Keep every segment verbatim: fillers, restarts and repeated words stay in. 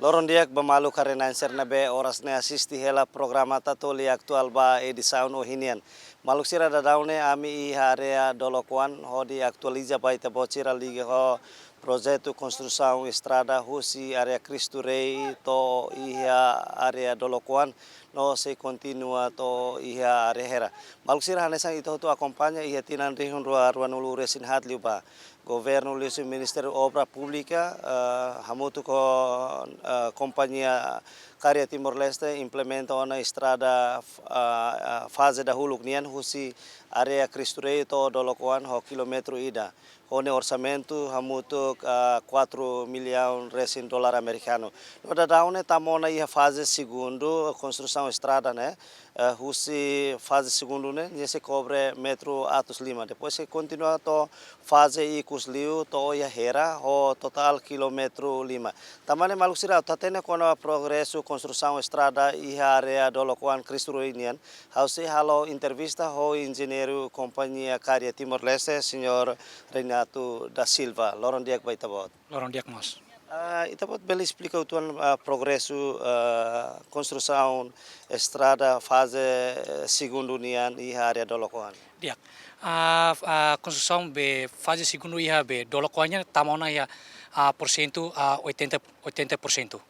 Loron di'ak ba maluk haree-na'in sira ne'ebé oras ne'e asiste hela programa Tatoli Atuál ba edisaun ohin nian. Maluk sira, daudaun ne'e ami iha área Dolok Oan hodi atualiza ba ita-boot sira liga ho projetu konstrusaun estrada husi área Cristo Rei to'o iha área Dolok Oan no sei kontinua to'o iha área Hera. Maluk sira, hanesan ita hotu akompaña, iha tinan rihun rua ruanulu resin haat liubá, Governu liuhusi Ministériu Obra Públika, eh, hamutuk ho, eh, kompañia Karya Timor Leste implementa ona estrada, eh, eh, faze dahuluk nian husi área Cristo Rei to'o Dolok Oan ho kilómetru ida, ho nia orsamentu hamutuk, eh, quatro millaun resin dolar amerikanu. No daudaun ne'e tama ona iha faze segundu konstrusaun estrada ne'e, eh, husi faze segundu ne'e, nia sei kobre metru atus lima. Depois sei kontinua to'o faze ikus liu to'o iha Hera ho totál kilómetru lima. Tanba ne'e maluk sira, atu hatene kona-ba progresu konstrusaun estrada iha área Dolok Oan Cristo Rei nian, ha'u sei halo entrevista ho enjeñeiru kompañia Karya Timor Leste, Señór Renato da Silva. Loron di'ak ba ita-boot. Loron di'ak mós. Ah, ita-boot bele esplika uitoan, ah, progresu, ah, konstrusaun estrada faze, eh, segundu nian iha área Dolok Oan? Di'ak. Ah, ah, konstrusaun be faze segundu iha be Dolok Oan nian tama ona iha, ah, porsentu, ah, oitenta, oitenta por cento.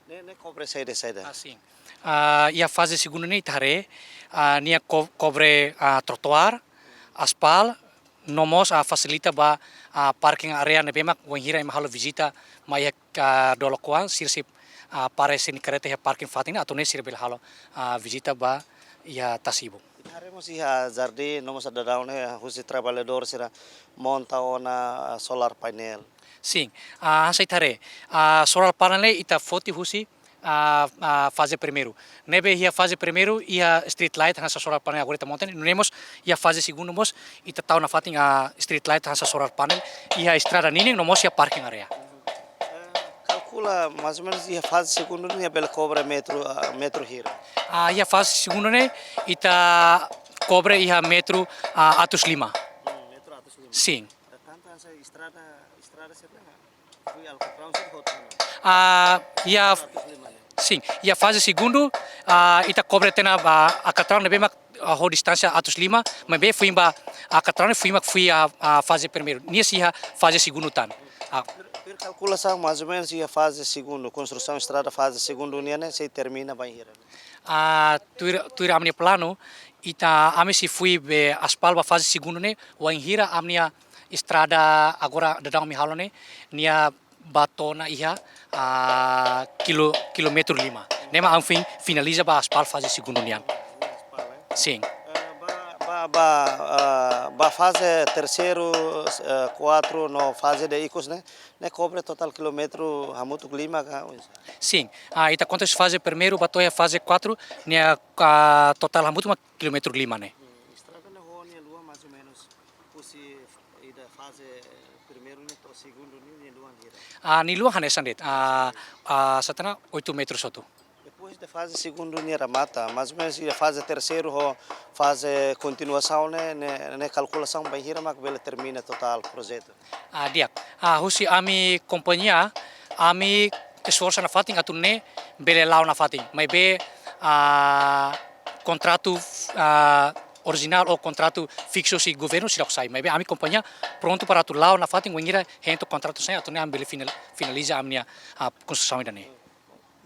Ne'e, ne'e kobre saida, saida? Ah, sin. Ah, iha faze segundu ne'e ita haree, ah, nia ko-, kobre, ah, trotoar, aspal, no mós, ah, fasilita ba, ah, parking area ne'ebé mak wainhira ema halo vizita mai iha, ah, Dolok Oan, sira sei, ah, para sira-nia kareta iha parking fatin ne'e, atu nune'e sira bele halo, ah, vizita ba iha tasi-ibun. Ita haree mós iha jardín, no mós daudaun ne'e husi traballadór sira monta ona, ah, solar painel. Sin, ah, hanesan ita haree, ah, solar panel ne'e ita foti husi, ah, ah, faze primeiru. Ne'ebé iha faze primeiru iha street light hanesan solar panel agora ita monta ne'e, nune'e mós iha faze segundu mós ita tau nafatin, ah, street light hanesan solar panel iha estrada ninin no mós iha parking area. Eh, kalkula mais ou menus iha faze segundu ne'e bele kobre metru, ah, metru hira? Ah, iha faze segundu ne'e ita kobre iha metru, ah, atus lima. Hmm, metru atus lima. Sin. Tanba hanesan estrada, estrada sira-ne'e fui alkatraun sira hotu ona. Ah, iha, sin, iha faze segundu, ah, ita kobre tiha ona ba alkatraun ne'ebé mak, ah, ho distánsia atus lima, maibé foin ba alkatraun ne'e foin mak foin, ah, ah, faze primeiru. Nia sei iha faze segundu tan. Ah. Tuir, tuir kalkulasaun mais ou menus iha faze segundu, konstrusaun estrada faze segundu nian ne'e sei termina bainhira? Ah, tuir, tuir ami-nia planu, ita, ami sei fui be aspal ba faze segundu ne'e, wainhira ami-nia estrada agora daudaun ami halo ne'e, nia bá to'o ona iha, ah, kilo-, kilómetru lima. Ne'e mak ami foin finaliza ba aspal faze segundu nian. Sin. Eh, ba, ba, ba, ah, ba faze terseiru, eh, kuatru no faze de ikus ne'e, ne'e kobre totál kilómetru hamutuk lima ka? Sin. Ah, ita konta husi faze primeiru ba to'o iha faze kuatru, nia, ah, totál hamutuk mak kilómetru lima ne'e. Hmm, estrada ne'e ho nia luan mais ou menus husi ida faze primeiru ne'e to'o segundu ne'e nia luan hira? Ah, nia luan hanesan de'it. Ah, ah, sá tan, oitu metru hotu. Depois de faze segundu nia remata, mais ou menus iha faze terseiru ho faze kontinuasaun ne'e, ne'e, ne'e kalkulasaun bainhira mak bele termina totál projetu? Ah, di'ak. Ah, husi ami kompañia, ami esforsu nafatin atu nune'e bele la'o nafatin. Maibé, ah, kontratu, ah, orijinál ou kontratu fiksu husi governu seidauk sai. Maibé ami kompañia prontu para atu la'o nafatin wainhira hein to'o kontratu sai atu nune'e ami bele final-, finaliza ami-nia, ah, konstrusaun ida-ne'e.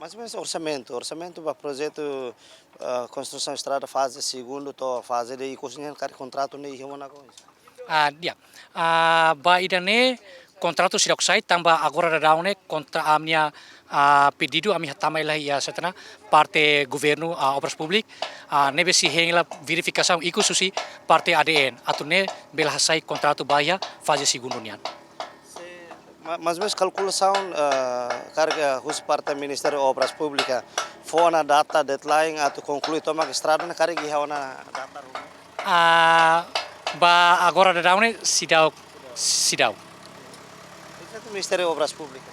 Mais ou menus orsamentu, orsamentu ba projetu, ah, konstrusaun estrada faze segundu to'o faze de ikus nian karik kontratu ne'e iha ona ka oinsá? Ah, di'ak. Ah, ba ida-ne'e kontratu seidauk sai tanba agora daudaun ne'e kontra ami-nia, ah, pedidu ami hatama hela iha sá tan, parte governu, ah, Obras Públikas, ah, ne'ebé sei hein hela verifikasaun ikus husi parte A D N, atu nune'e bele hasai kontratu ba iha faze segundu nian. Se, ma-, mais ou menus kalkulasaun, eh, karik husi parte Ministériu Obras Públikas fó ona data deadline atu konklui tomak estrada ne'e karik iha ona data ruma? Ah, ba agora daudaun ne'e seidauk, seidauk. Projetu Ministériu Obras Públikas.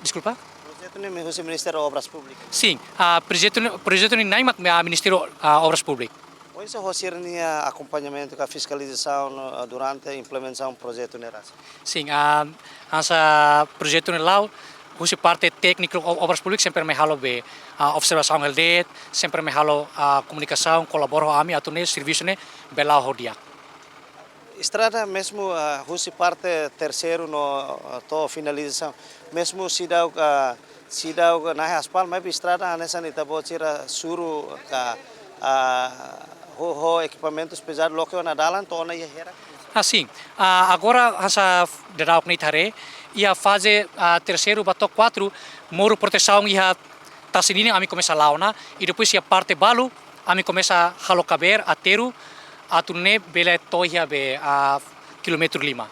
Deskulpa? Projetu ne'e husi Ministériu Obras Públikas. Sin, ah, projetu ne'e, projetu ne'e na'in mak, ah, Ministériu, ah, Obras Públikas. Oinsá ho sira-nia akompañamentu ka fiskalizasaun, eh, durante implementasaun projetu ne'e rasik? Sin, ah, hanesan projetu ne'e la'o, Husi parte tékniku Obras Públikas sempre mai halo be, ah, observasaun hela de'it, sempre mai halo, ah, komunikasaun, kolabora ho ami atu nune'e servisu ne'e bele la'o ho di'ak. Estrada mezmu, ah, husi parte terseiru no, ah, to'o finalizasaun. Mezmu seidauk, ah, seidauk nahe aspal, maibé estrada hanesan ita-boot sira suru ka, ah, ho, ho ekipamentus pezadus loke ona dalan to'o ona iha hera. Ah, sin. Ah, agora hanesan daudaun ne'e ita haree, iha faze, ah, terseiru ba to'o kuatru, moru protesaun iha tasi ninin ami komesa la'o ona, i depois iha parte balu, ami komesa halo kabeer, aterru, atu nune'e bele to'o iha be, ah, kilómetru lima.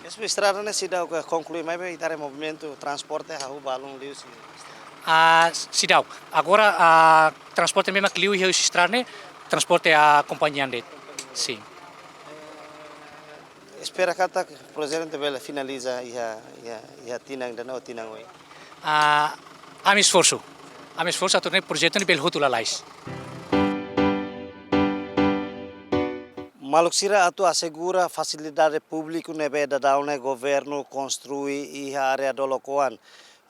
Mezmu estrada ne'e seidauk konklui, maibé ita haree movimentu transporte hahú balun liu husi. Ah, seidauk. Agora, ah, transporte ne'ebé mak liu iha husi estrada ne'e, transporte, ah, kompañia de'it. Sin. Espera katak projetu ne'e bele finaliza iha, iha, iha tinan ida-ne'e ou tinan oin. Ah, ami esforsu. Ami esforsu atu nune'e projetu ne'e bele hotu lalais. Maluk sira, atu asegura fasilidade públiku ne'ebé daudaun ne'e governu konstrui iha área Dolok Oan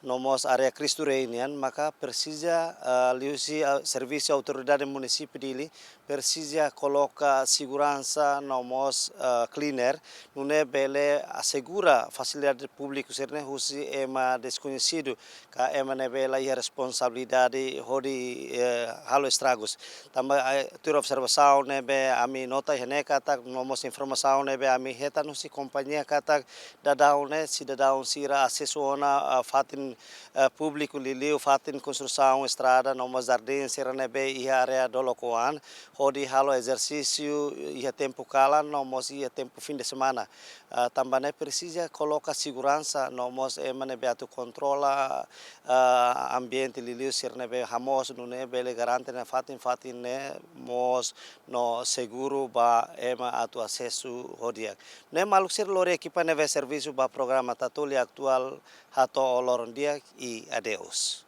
no mós área Cristo Rei nian, maka presiza, ah, liuhusi, ah, servisu autoridade munisípiu Dili, presiza koloka seguransa no mós, ah, cleaner, nune'e bele asegura fasilidade públiku sira-ne'e husi ema deskoñesidu, ka ema ne'ebé la iha responsabilidade hodi, eh, halo estragus. Tanba, eh, tuir observasaun ne'ebé ami nota iha ne'e katak no mós informasaun ne'ebé ami hetan husi kompañia katak daudaun ne'e sidadaun sira asesu ona, ah, fatin, ah, públiku liuliu fatin konstrusaun estrada no mós jardín sira ne'ebé iha área Dolok Oan, hodi halo ezersísiu iha tempu kalan no mós iha tempu fin de semana. Ah, tanba ne'e presiza koloka seguransa no mós ema ne'ebé atu kontrola, ah, ambiente liuliu sira ne'ebé hamoos nune'e bele garante ona fatin-fatin ne'e moos no seguru ba ema atu asesu ho di'ak. Ne'e maluk sira, lori ekipa ne'ebé servisu ba programa Tatoli Atuál hato'o loron di'ak i adeus.